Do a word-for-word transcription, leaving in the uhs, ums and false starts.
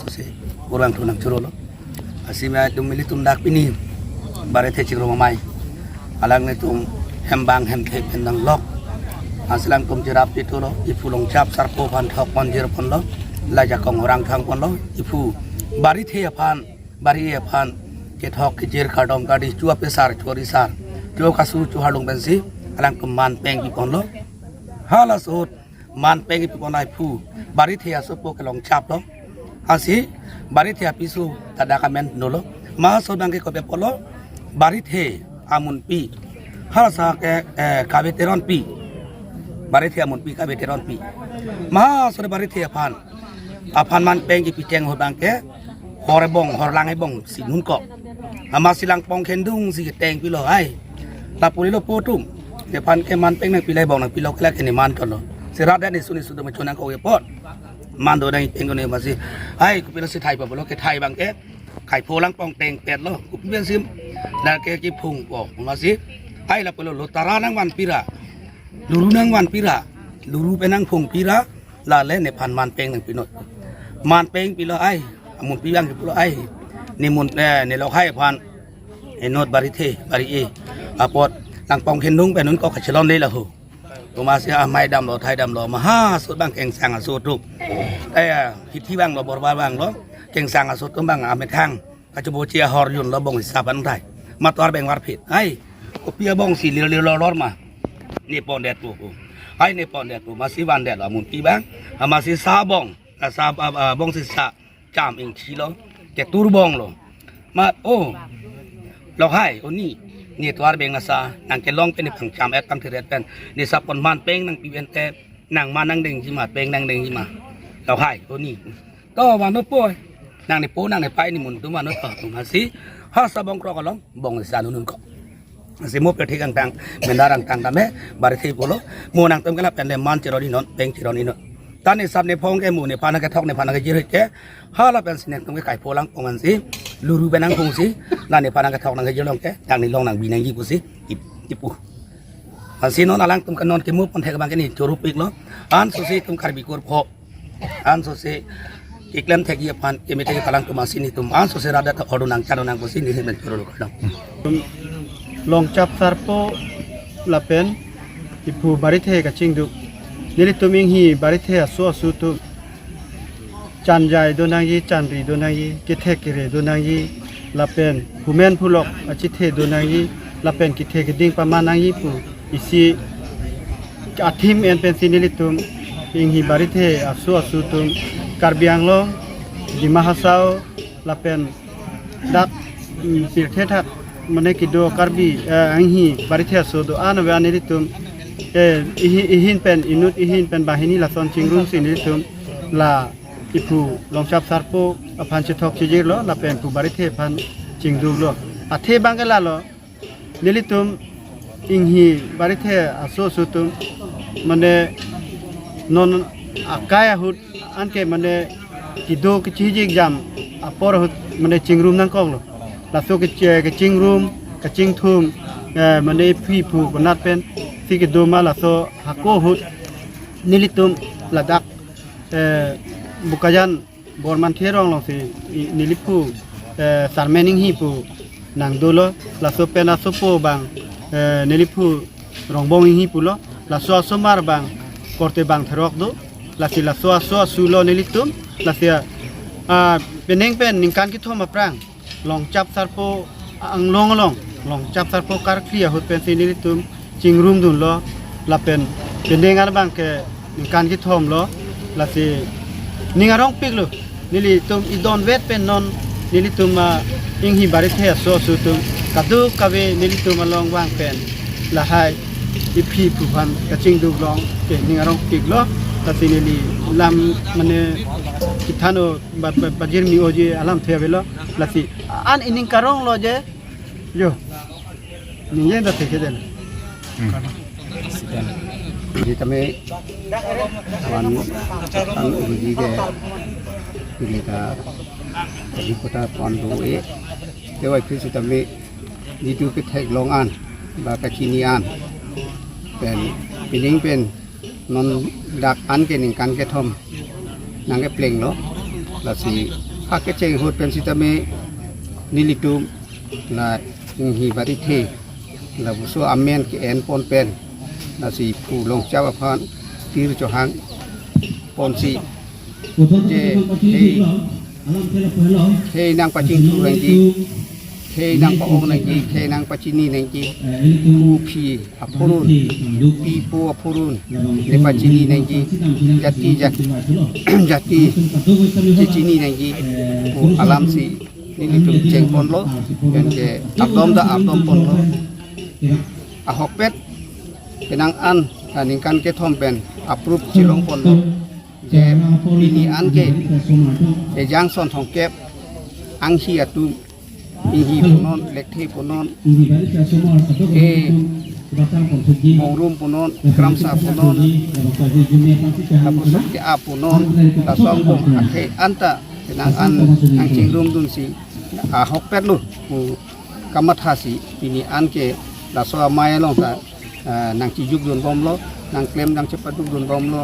Si kurang tunang churolo. Asime atum ilitum dak pini Barithe chingrum amei. Alanglitum hem bang hem the pen nanglok. Ansi alangtum cherap pithulo, iphu Longchap Sarpo aphan thok ponjir ponlo, la jakong orang thang ponlo, iphu Barithe aphan, Bari aphan kethok kejir kardom kardi chua pesar, chua risar, chua kasu, chua harlung pensi alangtum man peng pi ponlo. Hala ahut man peng pi pon ai phu Barithe asopo ke Longchap lo. Ansi Barithe apiso ta dak amen dolo. Ma ahut abang ke kopi apotlo, Barithe amunpi. Hala ahut ke, eh, Kave Teronpi. Barithe amunpi Kave Teronpi. Ma ahut Barithe aphan, aphan man peng kipi cheng ahut abang ke hor ebong, hor lang ebong si nunkok. Amatsi Langpong Khendung si keteng pilo ai. Lapu lelo po atum. Nephan ke man peng nangpi, la ebong nangpilo ke la ke ne man chotlo. Si rat dan isun isun atum chonangkok apot, man do nang peng ko ne masi. Ai, kopilo si thai pa pulo, kethai abang ke Kaipho Langpong tengpet lo. Kopi pensi dak ke kiphung po masi. Ai, lapulo, lotara nangvanpi ra, luru nangvanpi ra, luru pen nangphungpi ra, lale nephan man peng nangpi non. Man peng pilo ai, amunpi abang ke pulo ai. Ne mun, eh, ne Lokhai aphan inut Barithe, Bari-e apot Langpong Khendung pen nunkok kachelonle laho. Amatsi amei damlo, thai damlo, ma ahut abang Kengsang aso atum. Eh, hithi abang lo, Borbar abang lo, Kengsang aso atum abang amethang kachobochi ahor junlo, bong isi aphan thai. Ma tovar beng varphit. Ai, kopi abong si lir lir lor lor ma. Ne pondet po ko. Ai, ne pondet po, masi vandetlo amunpi abang. Amatsi sa bong, ah, sa, ah, ah, bong si sa cham ingthilo, ketur bonglo. Ma, oh, Lokhai, o ni, ne tovar beng nasa nangkelong pen, ne pangcham et pangthir et pen, ne sapon man peng nangpi pen te, nang man nangdengji ma, peng nangdengji ma, Lokhai, o ni. To, vano po, nang ne po, nang ne pai, ne mun atum vano to, atum masi, ha sa bong krok along, bong sa nunkok. Si mo pethik angtang, mendar angtang tame, Barithe pulo, mo nangtum ke lapen le man chiron-i non, peng chiron-i non. Ta ne sap ne phong ke mo nephan kethok nephan kejir ke, hala pensi netum ke Kaipho Langpong ansi, luru pen nangphungsi, la nephan kethok nangkejir along ke, nang ne long nangbi nangji pusi, ip-, ipu. Ansi non alangtum ke non kemu pon thek abang ke ne choro piklo, anso si itum Karbi kur pho. Anso si keklem thekji aphan kemethek palang atum ansi netum anso si rat ta ordo nang charo nang pusi ne hemen choro lo kardom. Longchap Sarpo lapen iphu Barithe kachingduk. Nelitum Inghi Barithe aso aso atum chanjai do nangji, chanri do nangji, kethek kere do nangji, lapen phumen phulok achethe do nangji, lapen kethe keding paman nangji pu isi athim en pensi nelitum Inghi Barithe aso aso atum Karbi Anglong, Dima Hasao lapen dak, mm, pirthe thak mane kedo Karbi, eh, Inghi Barithe aso do-an ave an nelitum, eh, ihi-, ihin pen inut ihin pen banghini lason chingrumsi nelitum la iphu Longchap Sarpo aphan chethok chijirlo lapen iphu Barithe aphan chingduklo. Athe abang ke lalo, nelitum Inghi Barithe aso aso atum mane non akai ahut anke mane kedo kechijik jam apor ahut mane chingrum nangkoklo. Laso ke, kechingrum, kachingthum, eh, mane iphi iphu konat pensi kedo ma laso hako ahut nelitum ladak, eh, Bokajan Bormanthe arong alongsi i-, neliphu, eh, Sarmen Inghi pu nangdolo, laso pen asopo abang, eh, neliphu Rongbong Inghi pulo, laso asomar abang korte bang therok do, lasi laso aso aso lo nelitum, lasi, ah, penang pen ningkan kethom aphrang Longchap Sarpo anglong along, Longchap Sarpo karkli ahut pensi nelitum chingrumdunlo, lapen penang an abang ke ningkan kethom lo, lasi ning arongpiklo, nelitum idon vet pen non, nelitum, ah, Inghi Barithe aso aso atum kadokave nelitum along vang pen lahai iphi iphu aphan kachingduk long ke ning arongpiklo, lasi neli lam mane kethan o ba, ba, bajir mi oji alamthe avelo, lasi an ining karong lo je, yo. Ningje da theke den. Hmm. Di tame wan ang uji ke pilih ta tadi kota pon do e. Te wai phi sitame di tu ketheklong an ba kachini an. Pen pining pen non dak an ke ningkan kethom nangkeplenglo. Lasi Akecheng ahut pen sitame nelitum la Inghi Barithe labangso amen ke-en pon pen, lasi phu Longchap aphan tir chohang ponsi, je khei, khei nangpachingthur nangji, khei nangpa-ong nangji, khei nangpachini nangji, phu phi aphurun, pi po aphurun nepachini nangji, jati jat-, jati chechini nangji pu alamsi nelitum cheng ponlo, penke ardom ta ardom ponlo. Ahokpet penang an, ah, ningkan kethom pen approve chirong ponlo. Je pini an ke ejang son thomkep anghi atum, Inghi punon, Lekthe punon, e, Mongrum punon, Kramsa punon, lapuson ke-ap punon, laso angbong akhei anta penang an nangchingrumdunsi ahokpetlo pu kamathasi pini an ke laso amei along ta, ah, nangchijukdun bomlo, nangklem nangchepadukdun bomlo.